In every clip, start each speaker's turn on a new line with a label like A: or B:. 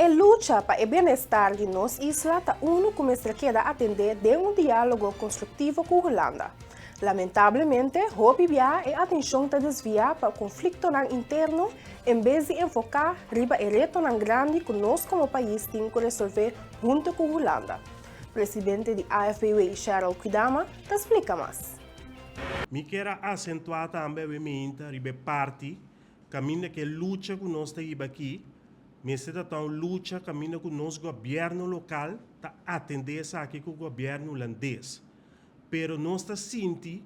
A: E lucha pa e bienestar di nos isla ta unu ku mester keda atendé den un diálogo konstruktivo ku Hulanda. Lamentablemente, hopi biaha e atenshon ta desviá pa konfliktonan interno en bes di enfoká riba e retonan grandi ku nos komo pais tin ku resolvé huntu ku Hulanda. Presidente di AFBW Cheryl Kwidama ta splika mas.
B: Mi kier a asentuá tambe awe meinta riba e parti kaminda ku e lucha ku nos ta hiba aki mester ta ta un lucha kaminda ku nos gobièrnu lokal ta atendé esaki ku gobièrnu hulandes. Pero nos ta sinti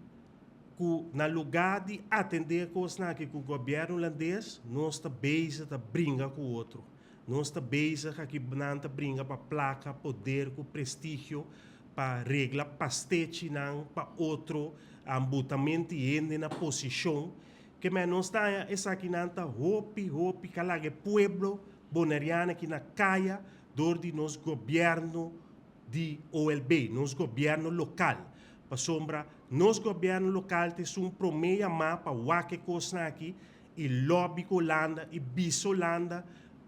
B: ku na lugá di atendé e kosnan aki ku gobièrnu hulandes nos ta bezig ta bringa ku otro. Nos ta bezig aki nan ta bringa pa plaka, poder ku prestigio pa regla pastechinan pa otro, butamento di hende na posishon. Ke men nos ta haña esakinan ta hopi hopi ka laga e pueblo boneriano aki na kaya dor di nos gobièrnu di OLB, nos gobièrnu lokal. Pasobra nos gobièrnu lokal ta esun promé yamá pa wak e kosnan aki i lobby ku Holanda i bisa Holanda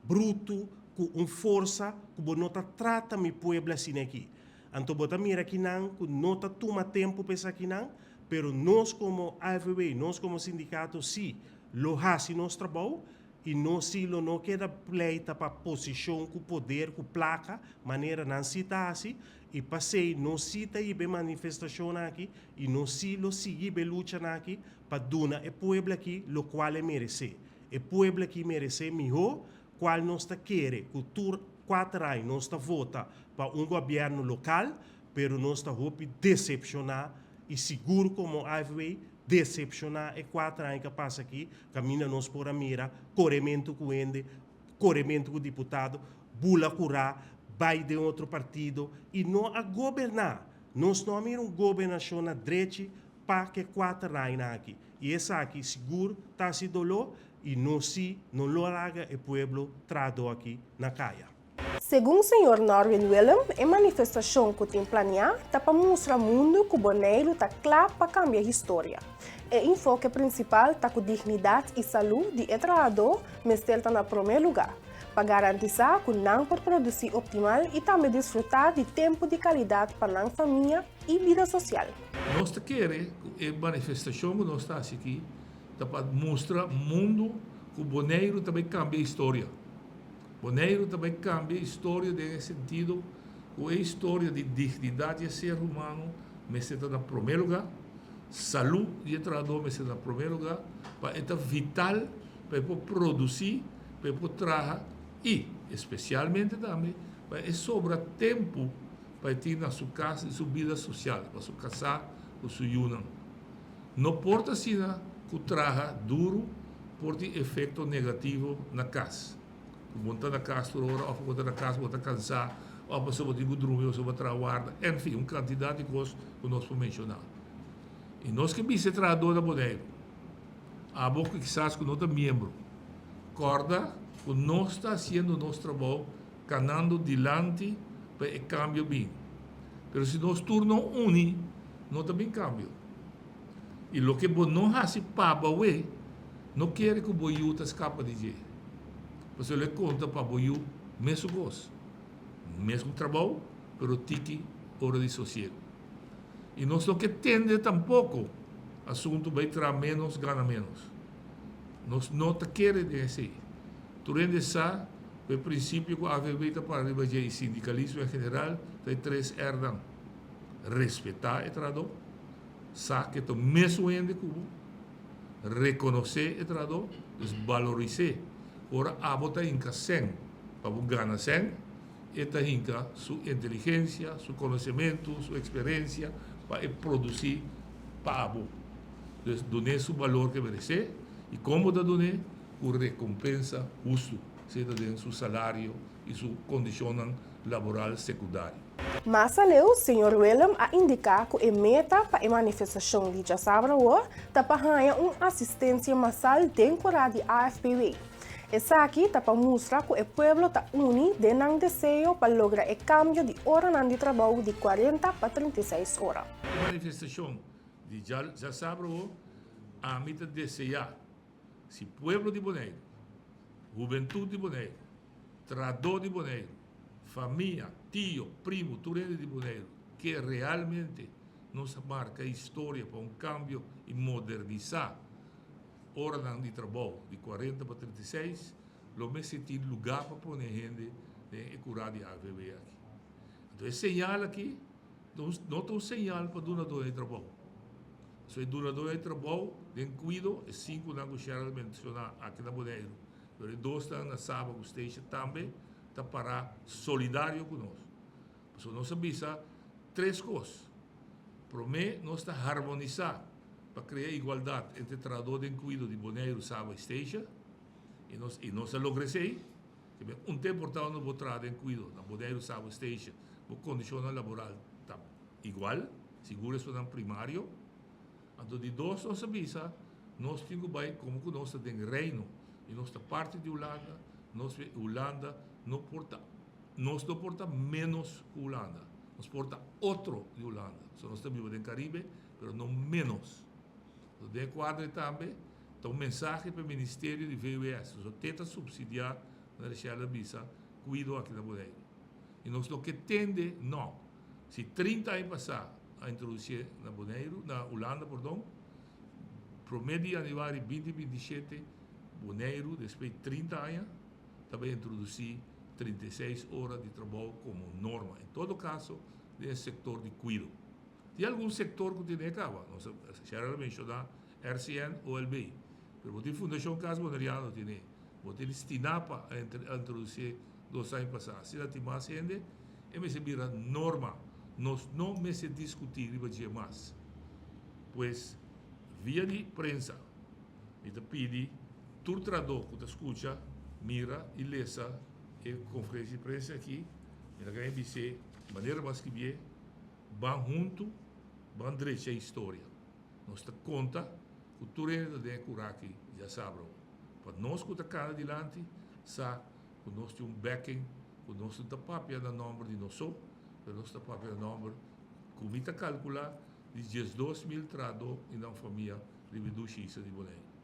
B: brutu ku un forsa ku bo no ta trata mi pueblo asina aki. Anto bo ta mira kinan ku no ta tuma tempu pa esakinan, pero nos komo AFW, nos komo sindikato si lo hasi nos trabou i nos si lo no keda pleita pa posishon ku poder ku plaka manera nan si ta hasi i pasei nos si ta hiba e manifestashonnan aki i nos si lo sigui hiba e luchanan aki pa duna e pueblo aki lokual e meresé. E pueblo aki meresé mihó kual nos ta kere ku tur kuater aña nos ta vota pa un gobièrnu lokal, pero nos ta hopi desepshoná i sigur komo AFW desepshoná e kuater aña ku a pasa aki kaminda nos por a mira korementu ku hende, korementu ku diputado, bula kurá, bai den otro partido i no a goberná. Nos no a mira un gobernashon na drechi pa ke kuater añanan aki i esaki sigur ta hasi doló i nos si no lo laga e pueblo trahadó aki na kaya.
A: Segun señor Norwin Willem, e manifestashon ku tin planiá ta pa mustra mundu ku Boneiru ta kla pa kambia historia. E infoke prinsipal ta ku dignidat i salú di e trahadó mester ta na promé lugá, pa garantisá ku nan por produsí optimal i tambe disfrutá di tempu di kalidat pa nan famia i bida sosial.
C: Nos ta kere ku e manifestashon ku nos ta hasi aki ta pa mustra mundu ku Boneiru ta bai kambia historia. Boneiru ta bai kambia historia den e sentido ku e historia di dignidat di e ser humano mester ta na promé lugá, salú di e trahadó mester ta na promé lugá pa e ta vital pa e por produsí, pa e por traha i espesialmente tambe pa e sobra tempu pa e tin na su kas i su bida sosial, pa su kasá ku su yunan. No por ta asina ku traha duru por tin efekto negativo na kas. Ku bo no ta na kas tur ora òf ku bo ta na kas bo ta kansá òf pasobra bo tin ku drumi pasobra bo traha warda, enfin un kantidat di kos ku nos por menshoná. I nos ke bisa e trahadó na Boneiru, abo ku kisas ku no ta miembro, kòrda ku nos ta hasiendo nos trabou kanando dilanti pa e kambio bin. Pero si nos tur no uni, no ta bin kambio. I loke bo no hasi pa bo awe, no kere ku bo yu ta skapa di dje. Pasobra lo e konta pa bo yu mesun kos, mesun trabou, pero tiki ora di sosiego. I nos no ke tende tampoko asuntu bai traha ménos, gana ménos. Nos no ta kere den esei. Tur hende sa ku e prinsipio ku AVB ta para riba dje i sindikalismo en general ta e tres R'nan, respetá e trahadó, sa ku e ta mesun hende ku bo, rekonosé e trahadó, dus baloris'é. Ora abo ta hinka sèn pa bo gana sèn, e ta hinka su inteligensia, su konosementu, su eksperensia pa e produsí pa abo. Dus dun'é su balor ku e meresé i kon bo ta dun'é? Ku rekompensa hustu, sea ta den su salario i su kondishonnan laboral sekundario.
A: Mas aleu, señor Willem a indiká ku e meta pa e manifestashon di djasabra awor ta pa haña un asistensia masal den kurá di AFPW. Esaki ta pa mustra ku e pueblo ta uni den nan deseo pa logra e kambio di oranan di trabou di 40 pa 36 ora.
C: E manifestashon di djasabra awor, ami ta deseá si pueblo di Boneiru, hubentut di Boneiru, Trahadó di Boneiru, famia, tio, primu, tur hende di Boneiru ke realmente nos a marka historia pa un kambio i modernisá oranan di trabou di 40 pa 36, lo mester tin lugá pa pone hende den e kurá di AVB aki. Anto e señal aki no ta un señal pa dunadó di trabou. So e dunadó di trabou den kuido, e sinkunan ku Sheryl menshoná aki na Boneiru, pero e dosnan na Saba ku Statia tambe ta pará solidario ku nos. Pasobra nos a bisa tres kos. Promé, nos ta harmonisá pa krea igualdat entre trahadó den kuido di Boneiru, Saba i Statia. I nos i nos a logra esei. Te ben un tempu por ta unda bo traha den kuido na Boneiru, Saba i Statia, bo kondishonnan laboral ta igual, sigur esunnan primario. Anto di dos nos a bisa, nos tin ku bai komo ku nos ta den Reino i nos ta parti di Hulanda, nos Hulanda no por ta nos no por ta ménos ku Hulanda, nos por ta otro di Hulanda. So nos ta biba den Karibe, pero no ménos. Anto den e kuadro ei tambe ta un mensahe pa e ministerio di VWS, so te ta supsidiá, manera Shell a bisa, kuido aki na Boneiru. I nos no ke tende nò. Si 30 aña pasá a introdusié na Boneiru, na Hulanda, pordon, promé di yanüari 2027, Boneiru, despues di 30 aña, ta bai introdusí 36 ora di trabou komo norma. En todo kaso, den e sektor di kuido. Tin algun sektor ku tene kaba, nos a, Sheryl a menshoná RCN, OLB, pero bo tin Fundashon Kas Boneriano tene, bo tin Stinapa a introdusié 2 aña pasá. Asina tin mas hende, e mester bira norma. Nos no mester diskutí riba dje mas. Pues, via di prensa, mi ta pidi tur trahadó ku ta skucha, mira i lesa e konferensia di prensa aki, mi ta gana bis'é manera bo a skibié, ban huntu, ban drecha historia. Nos ta konta ku tur hende ta den e kura aki djasabra. Pa nos ku ta kana dilanti sa ku nos tin un backing, ku nos no ta papia na nòmber di nos so, pero nos ta papia na nòmber ku mi ta kalkulá di 12.000 trahadó i nan famia riba e dushi isla di Boneiru.